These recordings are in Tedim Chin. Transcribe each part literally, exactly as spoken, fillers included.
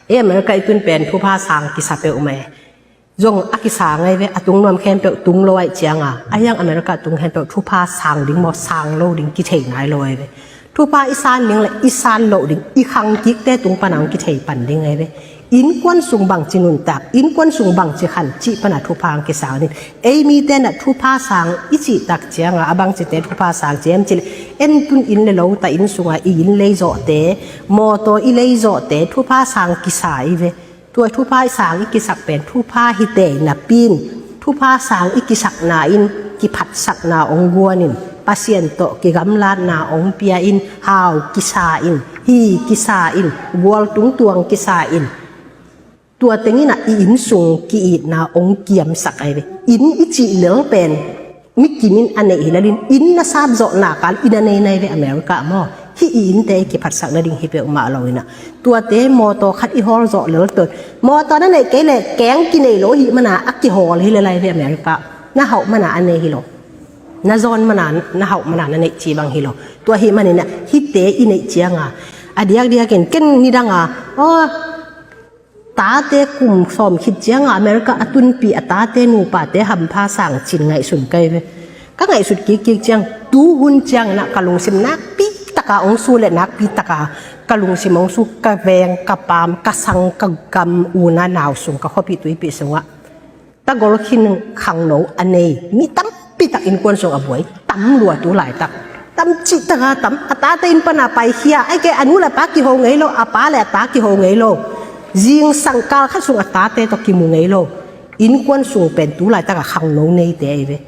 Ei America i tun pen thupha sang kisa peuhmah e. Zong a kisa ngai ve, a tung nuam khempeuh tung lo ahih cianga, a hiang America tung khempeuh thupha sang ding maw, sang lo ding kithei nai lo ahi ve. Thupha i san ding le i san loh ding, i khang kikte tung pana hong kithei pan ding ahi ve. Innkuan sung bangci nuntak, innkuan sung bangci khan cih pana thupha hong kisang ding. Ei mite na thupha sang i cih tak cianga, a bangcite thupha sang ci hiam cih leh, en tun inn le lo ta inn sunga i inn lei zawhte, mawtaw i lei zawhte, thupha sang kisa i ve. Tua thupha i sang i kisak pen thupha hi tei napi in, thupha sang i kisakna in kiphatsakna hong guan in, Pasian tawh kigamlatna hong pia in, hau kisa in, hi kisa in, gual tungtuang kisa in, tua teng in ah i inn sung ki-itna hong kiamsak ahi ve. Inn i cih lel pen mi kim in a neih hi lel in, inn na sap zawhna kal inn a nei nai ve America maw. Hih i innte i kiphatsak nading hi peuhmah lo in ah, tuate mawtaw khat i hawl zawh lel tawh, mawtaw na neih kei leh keng kinei lo ahih mana a kihawl hi lel ahi ve America. Na hauh mana a nei hi lo, na zawn mana, na hauh mana na neih cih bang hi lo. Tua ahih manin ah hihte i neih cianga, a diakdiakin ken nidanga, aw, tate kum sawm khit cianga America a tunpih a tate nupate hampha sang cin ngaihsun ka hi ve. Ka ngaihsut kikkik ciang, tuhun ciangin ah ka lungsim nakpi taka hong su le nakpi taka ka lungsim hong su, ka veng, ka paam, ka sang, ka gam, unau, nau sung, ka khuapih tuipih sungah tagol khin khangno a nei mi tampi tak innkuan sung a buai tam lua tu laitak. Tam cih taka tam, a tate inn pana paikhia, ahih kei a nu le pa kiho ngei lo, a pa le a ta kiho ngei lo, zingsang kal khat sung a tate tawh kimu ngei lo innkuan sung pen tu laitak a khangno neite ahi ve.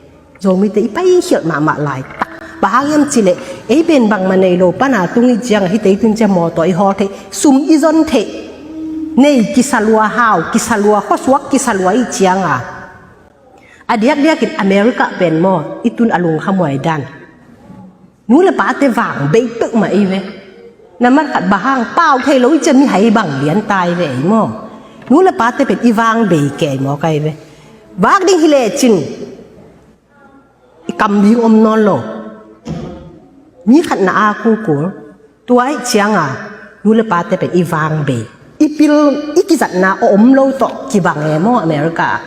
Zomite i paikhialh mahmah laitak. Bang hang hiam cih leh ei pen bangmah nei lo pana tung i cianga, hihte i tun ciang mawtaw i hawl theih, sum i zon theih, nei kisa lua, hau kisa lua, khuasuak kisa lua i cianga, a diakdiakin America pen maw, i tun a lungkhamhuai dan, nu le pate vang bei peuhmah i ve. Nambat khat bang hang, pau thei lo i ciang mihai bang lian ta i ve ei maw. Nu le pate pen i vang bei kei maw ka hi ve. Vak ding hi lecin i kam ding om nawn lo. Mi khat na a kukul, tua ahih cianga nu le pate pen i vang bei, i pil, i kizatna a om lo tawh kibang e maw America ah.